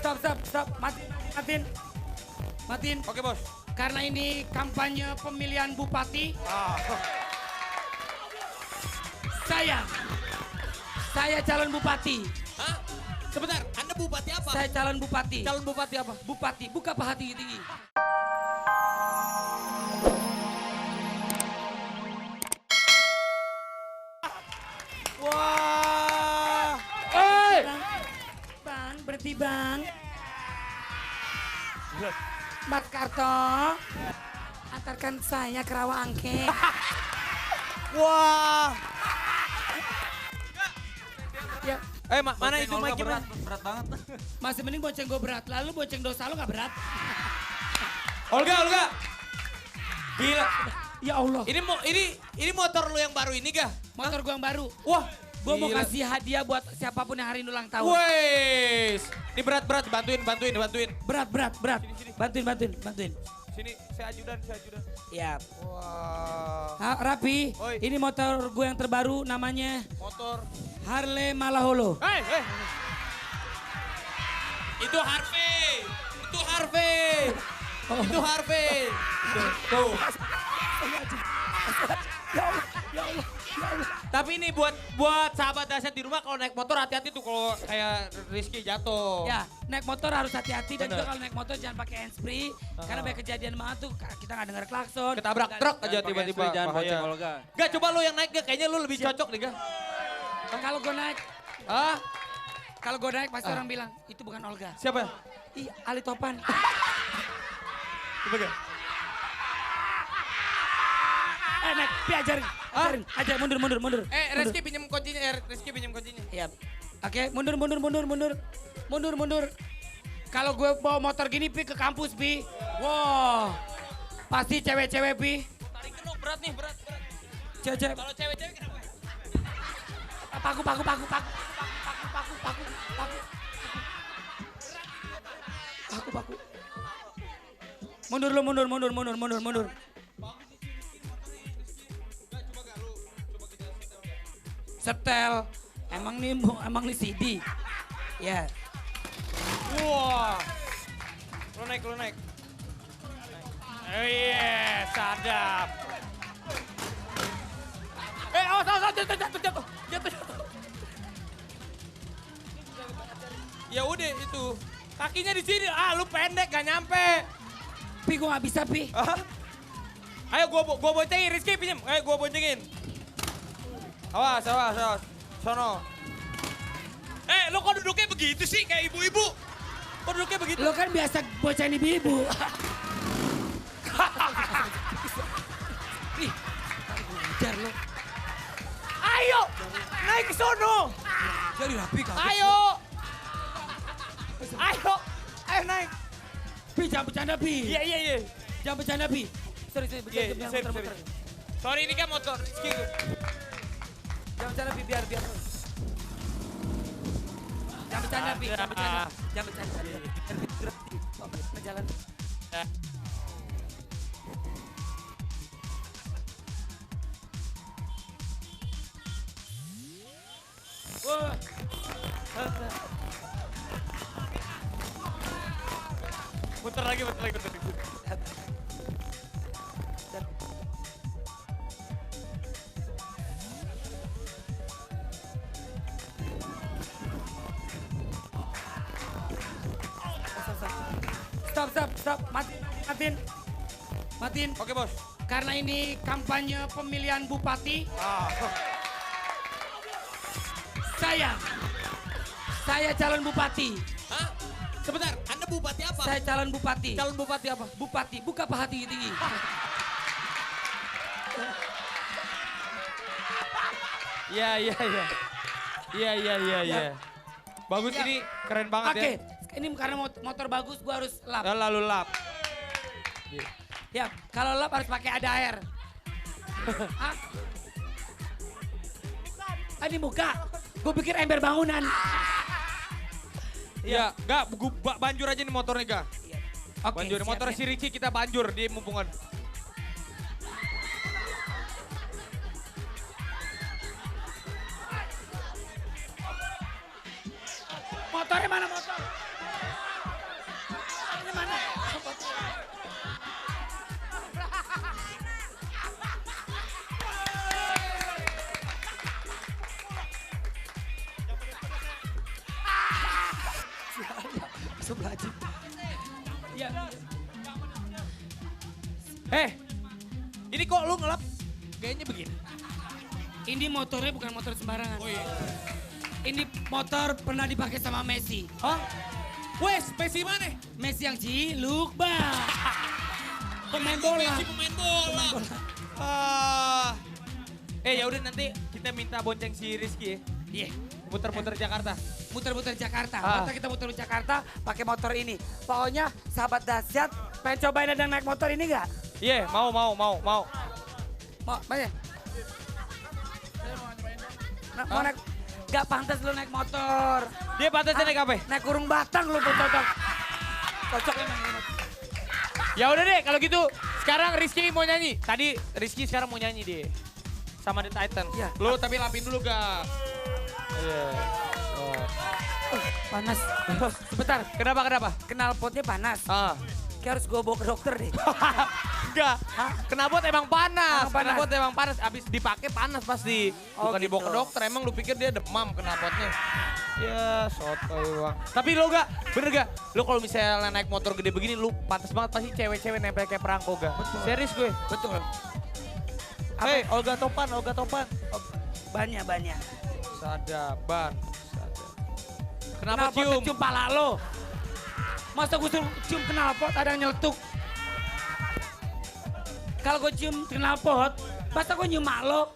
Stop. Matiin. Oke bos. Karena ini kampanye pemilihan bupati. Saya calon bupati. Hah? Sebentar, Anda bupati apa? Saya calon bupati. Calon bupati apa? Bupati, buka paha tinggi-tinggi. Wah. Bang, berhenti bang. Mas Karto, antarkan saya ke rawa angke. Wah. Ya, Mana itu mic berat banget. masih mending bonceng gue berat, lalu bonceng dosa lu gak berat. Olga. Gila. Ya Allah, Ini motor lu yang baru ini gak? motor gue yang baru. Wah. Gue mau gila. kasih hadiah buat siapapun yang hari ini ulang tahun. Wes. Ini berat. Bantuin. Berat. Bantuin. Sini, saya ajudan. Ya. Wah. Rapi, Oi. ini motor gue yang terbaru namanya Motor. Harley Malaholo. Hei. Itu Harvey. Oh. Itu Harvey. Tuh. Ya Allah. Tapi ini buat sahabat dahsyat di rumah kalau naik motor hati-hati tuh kalau kayak Rizky jatuh. Ya, naik motor harus hati-hati dan Bener. juga kalau naik motor jangan pakai handsfree. Karena banyak kejadian banget tuh kita nggak dengar klakson. Ketabrak truk aja pakai tiba-tiba. handsfree, jangan Bahaya. bonceng Olga. Gak, coba lu yang naik gak? Kayaknya lu lebih cocok nih gak? Kalau gue naik, Hah? pasti orang bilang itu bukan Olga. Siapa? Ih, Ali Topan. Coba gak? Naik, ajarin. Ajar, mundur. Rizky pinjam kuncinya. Iya. Oke, mundur. Kalau gue bawa motor gini, Pi, ke kampus, Pi. Wow, pasti cewek-cewek, Pi. Tarik kenok, berat. Cewek-cewek. Kalau cewek-cewek kenapa? Paku. Mundur. Setel. Emang nih CD. Ya. Wah. Lu naik. Oh iya, sadap. Awas, jatuh. Ya udah itu. Kakinya di sini. Lu pendek gak nyampe. Pi, gue gak bisa, Pi. Hah? Ayo gua boncengin, Rizky pinjem. Ayo gua boncengin. Awas. Sono. Lo kok duduknya begitu sih kayak ibu-ibu? Kok duduknya begitu? Lo kan biasa bocain ibu-ibu. Ih, ngejar lo. Ayo, naik ke sono. Jadi rapi kan? Ayo naik. Pi, jangan bercanda, Pi. Iya. Jangan bercanda, Pi. Sorry, Iya, bercanda, sorry. Sorry ini kan motor Rizky. Jangan bercanda, Pi, biar. Jangan bercanda, Pi, jangan bercanda. Biar jalan. Wah. Muter lagi. Stop. Matiin. Oke bos. Karena ini kampanye pemilihan bupati. Saya calon bupati. Hah? Sebentar, Anda bupati apa? Saya calon bupati. Calon bupati apa? Bupati, buka paha tinggi-tinggi. Iya. Bagus Ya. ini, keren banget Oke, ini karena motor bagus, gua harus lap. ya. Lalu lap. Ya, kalau lap harus pakai ada air. Hah? Ini buka. Gue pikir ember bangunan. Iya, enggak, banjur aja nih motornya, Ga. Oke, Banjur, siap, motor ya. si Ricky kita banjur di mumpungan. Motornya mana motor? Ya. Ini kok lu ngelap kayaknya begini. Ini motornya bukan motor sembarangan. Oh iya. Ini motor pernah dipakai sama Messi. Hah? Wes, Messi mana? Messi yang ciluk, Bang. Pemain bola. Messi pemain bola. Ya udah nanti kita minta bonceng si Rizky ya. Iya. Muter-muter Jakarta. Muter-muter Jakarta. Ah. Masa kita muter Jakarta pakai motor ini. Pokoknya sahabat dahsyat, pengen cobain ada naik motor ini nggak? Iya, mau. Mau, mana? Mau naik? Gak pantas lu naik motor. Dia pantasnya naik apa? Naik kurung batang lu cocok. Cocok emang ini. Ya udah deh, kalau gitu sekarang Rizky mau nyanyi. Tadi Rizky sekarang mau nyanyi deh. Sama The Titan. Iya. Lu tapi lapin dulu gak? Iya. Panas. Sebentar, Kenapa? knalpotnya panas. Ah. Kayak harus gue bawa ke dokter deh. Enggak. Knalpot emang panas. Emang panas. Knalpot emang panas. Abis dipakai panas pasti. Oh, Bukan dibawa gitu. ke dokter. Emang lu pikir dia demam knalpotnya? Ya, sotoy bang. Tapi lo gak, bener gak? Lo kalau misalnya naik motor gede begini, lu pantas banget pasti cewek-cewek nempel kayak perangko gak? Betul. Serius gue. Betul. Hei, Olga Topan. Banyak. Sadaban. Kenapa Knalpot cium? cium pala lo. Masa gue suruh cium knalpot ada yang nyeletuk. Kalau gue cium knalpot, masa gue nyium mak lo.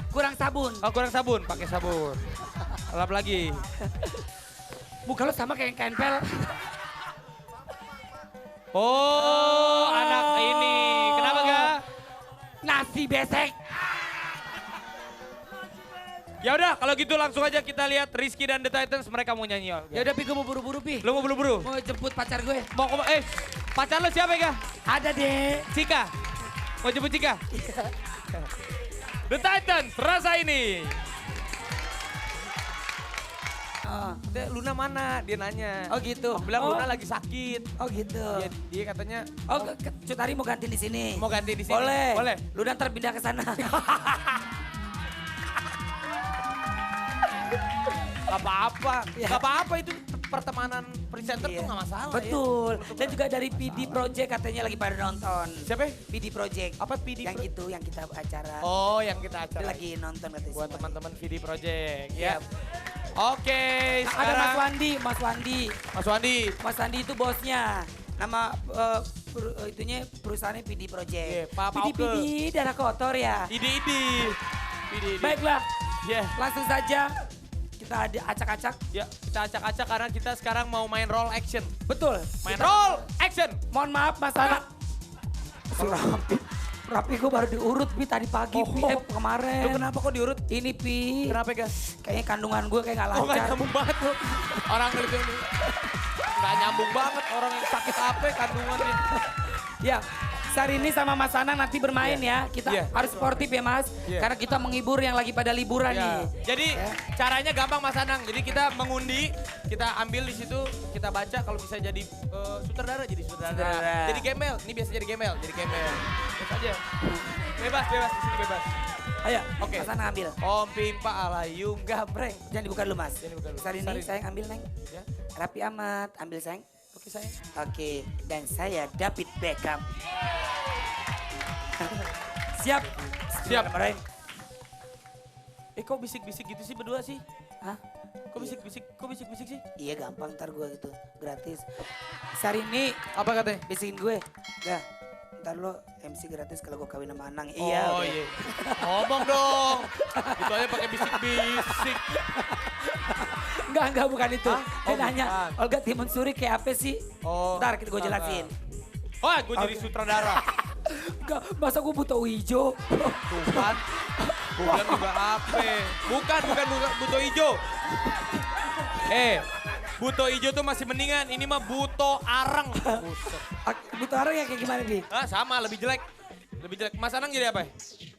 Kurang sabun. Oh, kurang sabun, pakai sabun. Lap lagi. Muka lo sama kayak KNPL. Oh, anak ini. Kenapa gak? Nasi besek. Ya udah, kalau gitu langsung aja kita lihat Rizky dan The Titans mereka mau nyanyi. Ya udah Pi, gue mau buru-buru Pi. Lu mau buru-buru? Mau jemput pacar gue. Mau pacar lu siapa ya? Ada deh. Cika. Mau jemput Cika? The Titans, rasa ini. Luna mana? Dia nanya. Oh gitu. Aku bilang Oh. Luna lagi sakit. Oh gitu. Dia katanya Oh, Cut Tari mau ganti di sini. mau ganti di sini. Boleh. Boleh. Lu ntar pindah ke sana. Gak apa-apa. Ya. Gak apa-apa itu pertemanan presenter Iya. tuh gak masalah. Betul. Ya. Dan juga dari PD Project katanya lagi pada nonton. Siapa? PD Project. Apa PD Yang Pro- itu yang kita acara. Oh, yang kita Dia acara. lagi nonton katanya. Buat semua. teman-teman VD Project Iya. ya. Oke, Ada sekarang Mas Wandi. Mas Wandi. Mas Wandi itu bosnya. Nama itunya perusahaannya PD Project. Iya, Pak PD, Pauke. PD, darah kotor ya. Idi. Baiklah, Ya. langsung saja kita ada acak-acak. Ya, kita acak-acak karena kita sekarang mau main roll action. Betul. Main roll action. Mohon maaf Mas Anak. Rapi gue baru diurut Pi tadi pagi Pi, Oh. kemarin. Lu kenapa kok diurut? Ini Pi. Kenapa guys? Kayaknya kandungan gue kayak gak Oh, gak lancar. nyambung banget tuh. Orang itu gak nyambung banget. Orang yang sakit apa kandungannya. Ya, hari ini sama Mas Anang nanti bermain ya. Kita Iya. harus sportif ya Mas. Iya. Karena kita menghibur yang lagi pada liburan Ya. nih. Jadi Ya. caranya gampang Mas Anang. Jadi kita mengundi, kita ambil di situ, kita baca kalau bisa jadi sutradara jadi sutradara. Sutradara. Jadi gembel, ini biasa jadi gembel. Terus aja. Bebas di sini bebas. Ayo, Oke. Mas Anang ambil. Om Pimpa Alayung gambreng. Jangan dibuka dulu Mas. Jangan dibuka dulu. Hari ini Sarin. sayang ambil Neng. Ya. Rapi amat, ambil sayang. Oke sayang. Oke, dan saya David Beckham. Siap. Siap. Marahin. Kok bisik-bisik gitu sih berdua sih? Hah? Kok bisik-bisik sih? Iya gampang ntar gue gitu, gratis. Hari ini Apa katanya? bisikin gue. Dah, ntar lo MC gratis kalau gue kawin sama Anang. Oh udah. iya. Ngomong dong. Itu aja pakai bisik-bisik. Enggak bukan itu. Hah? Dia Oh, nanya, bukan. Olga Timun Suri kayak apa sih? Oh. Ntar gue jelasin. Oh, gue jadi Oke. sutradara. Enggak, masa gue butuh hijau? Tuh kan. Gue bilang juga apa. Bukan buto hijau. Buto hijau tuh masih mendingan. Ini mah buto areng. Buset. Butuh orang yang kayak gimana nih? Ah, sama, lebih jelek. Mas Anang jadi apa?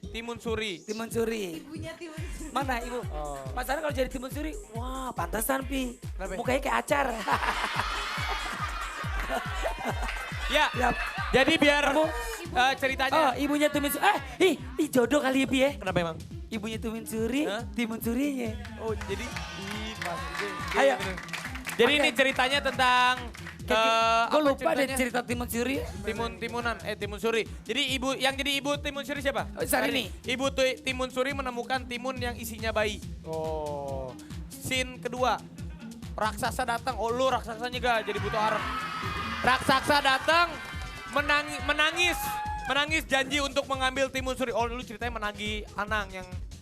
Timun Suri. Timun Suri. Ibunya Timun. Mana ibu? Oh. Mas Anang kalau jadi Timun Suri, wah pantesan Pi. Kenapa? Mukanya kayak acar. Ya, Yap. jadi biar Kamu- Oh, ceritanya. ibunya Timun Suri. Ih jodoh kali ya Pi ya. Kenapa emang? Ibunya Timun Suri, Hah? Timun Surinya. Oh, jadi Ayo. Jadi Oke. ini ceritanya tentang Gue lupa deh ceritanya? cerita Timun Suri. Timun Suri. Jadi yang jadi ibu Timun Suri siapa? Oh, Sarini. Ibu Timun Suri menemukan timun yang isinya bayi. Oh. Scene kedua. Raksasa datang. Oh lu raksasanya gak jadi butuh areng. Raksasa datang menangis janji untuk mengambil Timun Suri. Oh lu ceritanya menagih Anang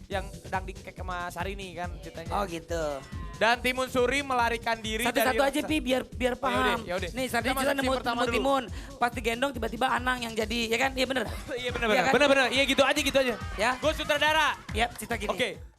yang sedang dikek sama Sarini kan ceritanya. Oh gitu. Dan Timun Suri melarikan diri dari Satu-satu aja raksa- Pi biar paham. Yaudah. Nih Sarini Kita cerita masuk nemu scene pertama dulu. Timun. Pas digendong tiba-tiba Anang yang jadi, ya kan? Iya bener. Iya Iya kan? benar. Iya gitu aja. Ya. Gue sutradara. Ya cerita gini. Oke.